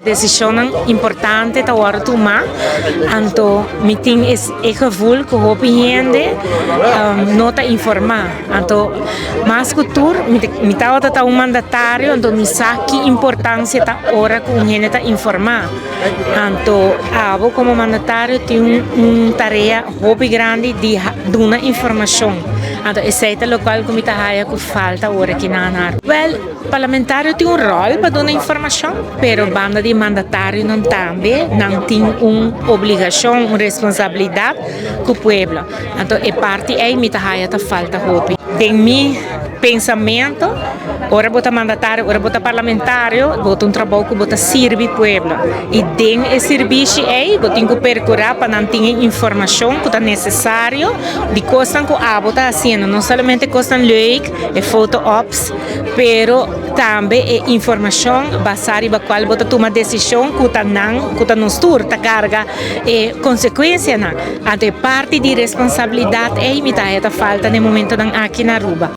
Desishonnan importante ta wòrdu tumá, anto mi tin e gevoel ku hopi hende no ta informá. Anto mas ku tur mi tabata ta un mandatario, anto mi sa ki importansia ta ora ku un hende ta informá. Anto abo komo mandatario tin un tarea hopi grandi di duna informashon. Anto esei ta lokual ku mi ta haya ku falta ora ki nan a. Wèl. Parlamentario tin un ròl pa duna informashon, pero banda di mandatarionan tambe nan tin un obligashon, un responsabilidat ku pueblo. Anto e parti ei mi ta haya ta falta hopi. Den mi pensamentu, ora bo ta mandatario, ora bo ta parlamentario, bo ta un trabou ku bo ta sirbi pueblo. I den e sirbishi ei bo tin ku perkurá pa nan tin e informashon ku ta nesesario di kosnan ku abo ta hasiendo, no solamente kosnan leuk, e foto ops, pero tambe e informashon basá riba kual bo ta tuma desishon ku ta nan, ku ta nos tur ta karga e konsekuensianan. Anto e parti di responsabilidat ei mi ta haya ta falta na e momentonan aki na Aruba.